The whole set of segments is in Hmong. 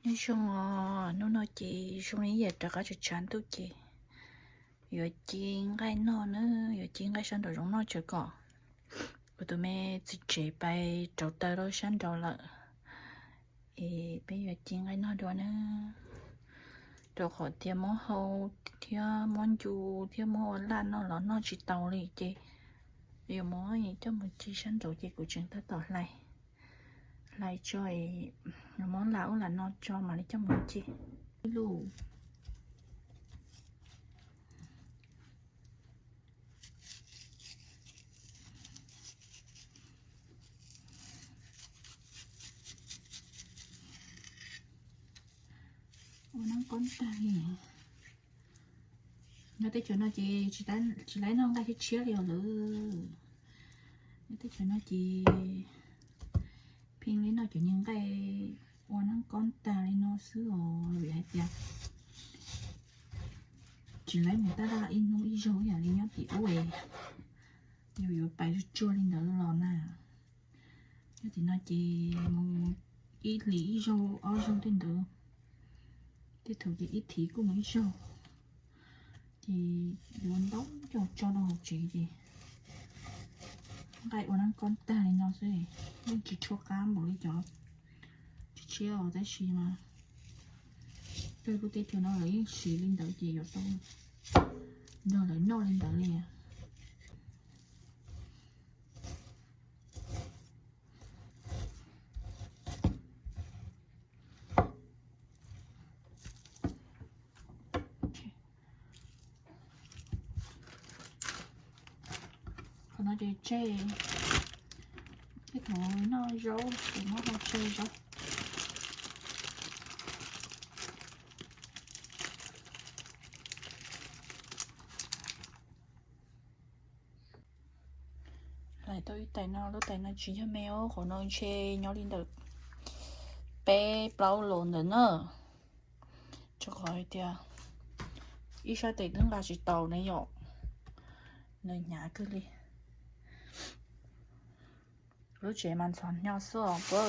Nyob zoo os, hnub no ces zoo li yam rov qab tshav tshav ntuj ces yuav ci nqaij noj na, yuav ci nqaij sab nraum zoov noj tsam kom kuv tus me txiv tsev pais rauv taws rau sab nraud lawm. Es peb yuav ci nqaij noj dua na, rau qhov tias muab hau thiab muab ncu thiab muab ua laj noj los noj tsis tau li ces yuav muab coj mus ci sab nraud ces kuv tseem tab tom hlais, hlais tso, muab lam ub lam no tso mam li coj mus ci. Ib lub ua nab qob ntag li. Nyob teb chaws no ces tsis laib noj nqaij tshiab tshiab li os lawm. Nyob teb chaws no ces pheej li noj cov niag nqaij ua nab qob ntag li no xwb os, vim hais tias tsis laib mus tab laj ib hnub ib zaug ib yam li nyob tim ub es yus yuav pais tsuag tsuag li ntawd los na. Nyob tim no ces mus ib hlis ib zaug ob zaug tej ntawd, tej thaum ces ib thiv kuj mus ib zaug, ces yuav ntau coj tso rau hauv tsev ces nqaij ua nab qob ntag li no xwb, yeej tsis tshua qab npaum li cov tshiab tshiab os, tab sis mas tej lub teb chaws no lawv yeej siv li ntawd ces yuav tau nrog lawv noj li ntawd li. Qhov no ces tseg, tej thaum noj zaub ces muab hau tseg zaub. Hlais tau ib tais no, lub tais no tsis yog me os, qhov no ntshe nyob li ntawm peb plaub los ntawm na. Rau qhov hais tias ib sab tes twb nqa tsis tau ne yom, nws hnyav kawg li. Lub tsev mas ntxhov hnyo xwb os puab,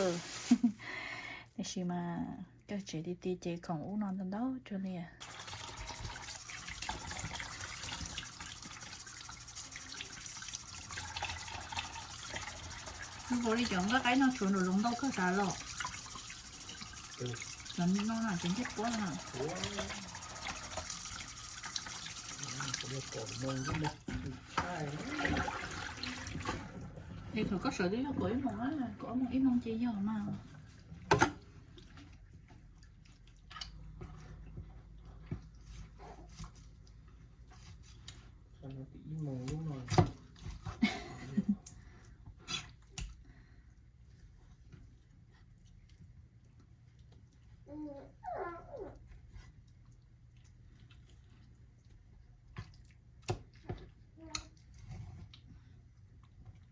tiam sis mas kawg tsev ti ti ces khoom ub no ntau ntau kawg li. Nws npaum li cov nqaij qaib no tshuav nraum zoov ntau kawg tas los. Cov no na, cov ntiag quab no na. Es thaum koj sawv twb yog kaum ib moos, kaum ob moos ib moos ces yog mas.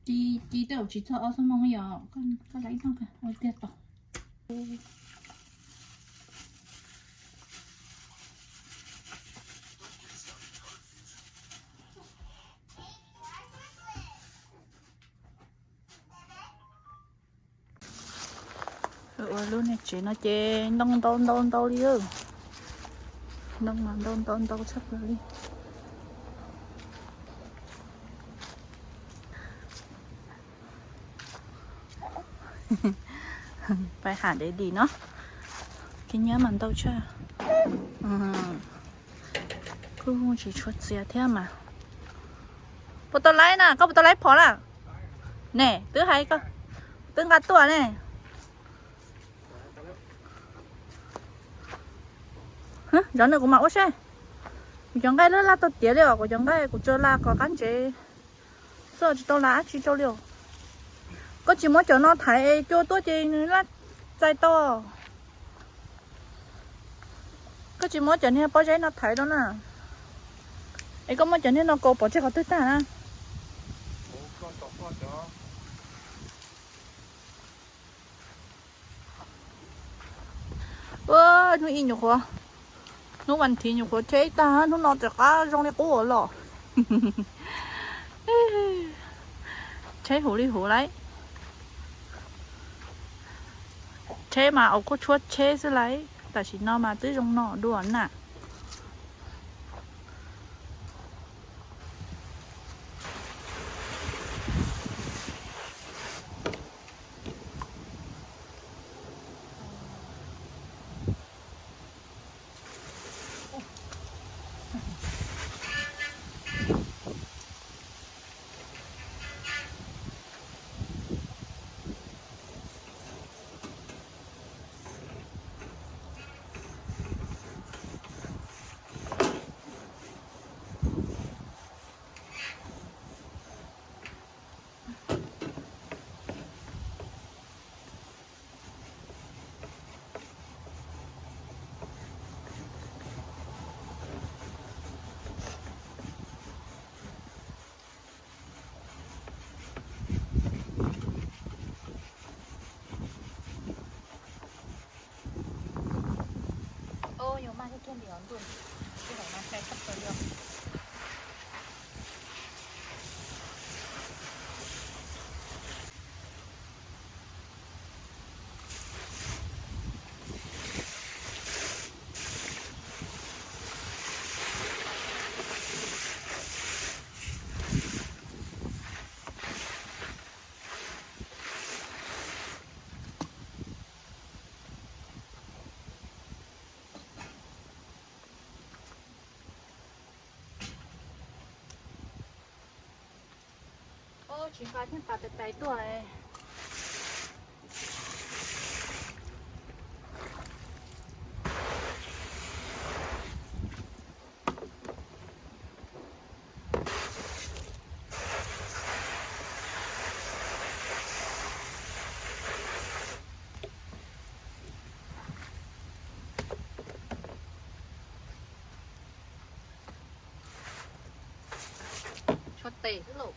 Ci, ci tej zaum tsis txog ob xuab moos yom, koj laib ib tog ua tiag tau. Ua lub niag tsev no ces ntoo ntau ntau ntau li. Ntoo mas ntau ntau ntau tshaj plaws li. Pais ham dev dim no, kev nyab mas ntau tshaj. Kuj tsis tshua txias thiab mas. Puas tau laib na, koj puas tau laib phom na? Ne, twb hais koj, twb nqa tuaj ne. Zov nws kuv mam ua seb. Kuv cov nqaij laj laj tau tiav li os, kuv cov nqaij kuv tsuas laj kom qab ntsev xwb, tsis tau laj dab tsi rau li os. Koj tsis muab cov no thaiv es cua tuaj ces nws laj txais tau. Koj tsis muab cov niag pob zeb no thaiv rau na. Es koj muab cov niag no kaus pov tseg qhov twg tag na? Ua, hnub ib nyuam qhuav, hnub vas thiv nyuam qhuav cheb tag, hnub no rov qab zoo li qub los. Cheb huv li huv lauj. Tsheb mas au kuj tshuab tsheb xwb lauj, tam sim no mas twb zoo no dua na. Tsis nqa thiab pas tais tais tuaj. Tshuab tes xwb lauj.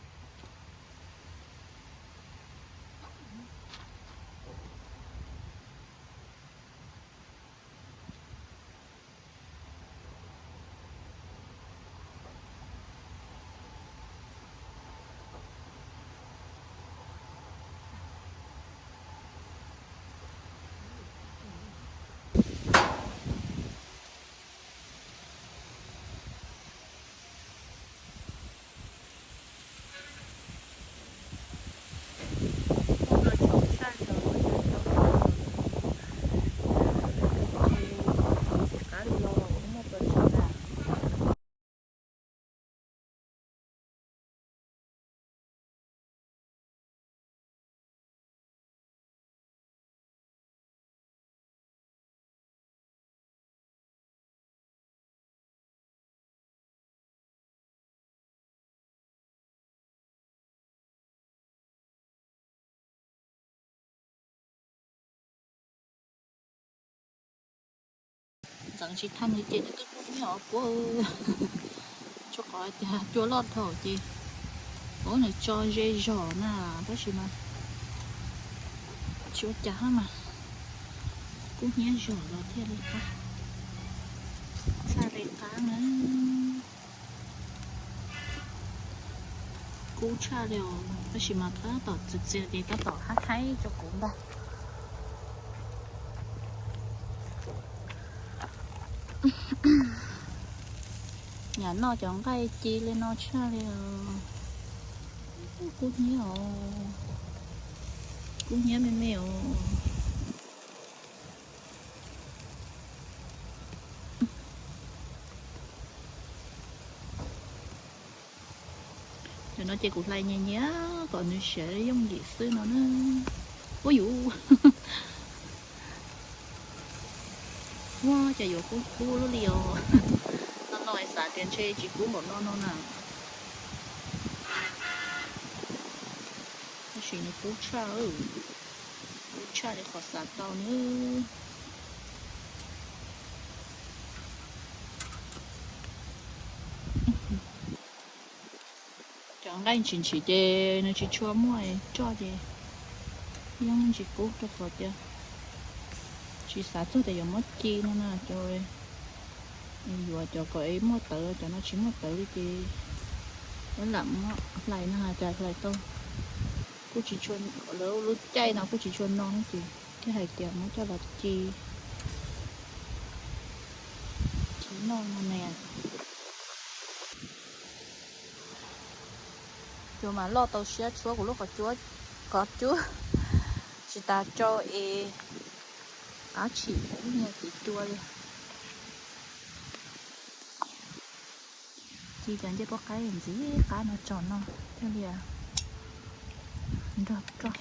Ntxeev tsis thaj nws ces nws twb kub hnyiab os puab. Tsuas qhov tias cua loj dhau ces, ov, nws tso ze zog na, tab sis mas tsis ua cas hab mas, kub hnyiab zog los thiaj li qab, txhaj li qab na. Kub tshaj li os, tab sis mas tab tom txias txias ces tab tom haib haib rau kuv ntag. Nyam noj cov nqaij ci li no tshaj li os. Kub hnyiab os, kub hnyiab me me os. Cov no ces kuv hlais nyias nyias kom nws siav yooj yim xwb no na. Ua yuv, ua cas yuav kub kub lub li os. No no xav tias ntshe tsis kub npaum no no na. Tab sis nws kub tshaj, kub tshaj li qhov xav tau nawb. Cov nqaij ntshis ntshis ces nws tsis tshua muaj roj ces yeej tsis kub rau qhov tias tsis xav txog tias yuav muab ci no na. Cov yuav cov kom es muaj tawv, cov no tsis muaj tawv li ces lam muab hlais no cas hlais tau. Kuj tsis tshua, lawv lub caij no kuj tsis tshua no ces Thiaj hais tias muab coj los ci, ci noj no ne. Cua mas loj tau siab tshuab kuv lub qhov cub, qhov cub tsis tas tsau es qab tshim ib niag tiv cua li. Ci cov ncej puab qaib ntxiv qab no tso no thiaj li nrog roj.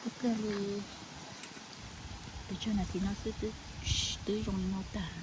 Ib pliag li pes tsawg nas this no xwb twb zoo li no tag.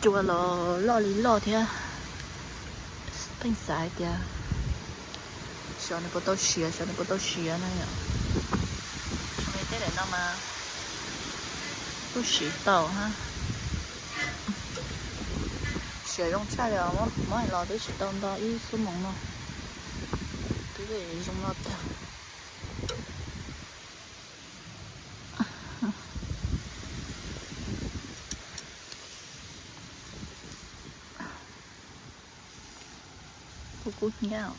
Cua los loj li loj thiab, pheej xav hais tias xyov nws puas tau siav, xyov nws puas tau siav na yom. Tej daim no mas kuj siv tau hab. Siav zoo tshaj li os, muab hais los twb tsis tau nto ib xuab moos no twb zoo no tag. Kuv kub hnyiab.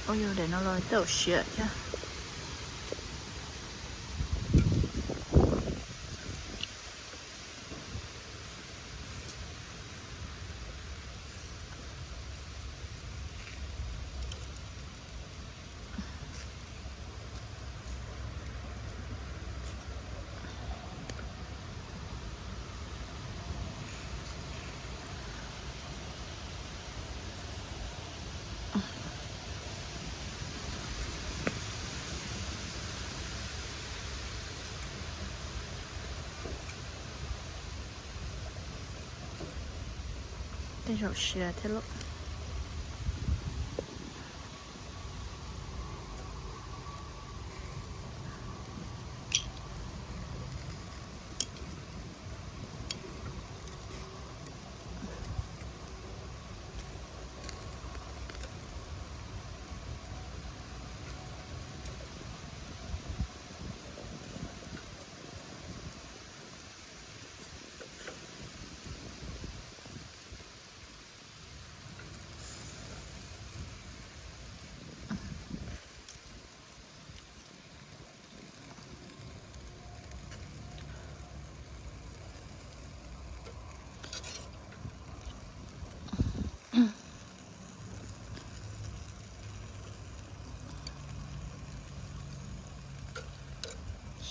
Ua yog daim no los tej zaum siav thiab. Tej zaum siav thiab lauj.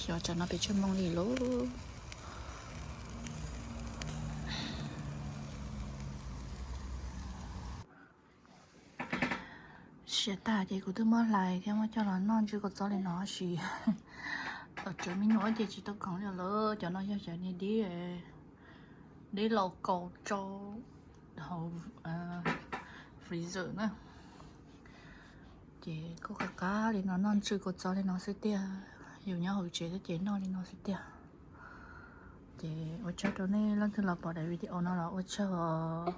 Xyov tsam no pes tsawg moos li lauj. Siav tag ces kuv twb muab hlais thiab muab coj los noj ntsw kua txob li no sis los tsawv me nyuam ces tsis tau khoom li lawm. Cov no yog cov niag dib, dib laus kaus rau hauv freezer na. Ces kuj qab qab li no noj ntsw kua txob li no xwb tiag. Yus nyob hauv tsev thiab ces noj li no xwb tiag. Ces ua tsaug rau nej leej twg los pom daim video no los ua tsaug os.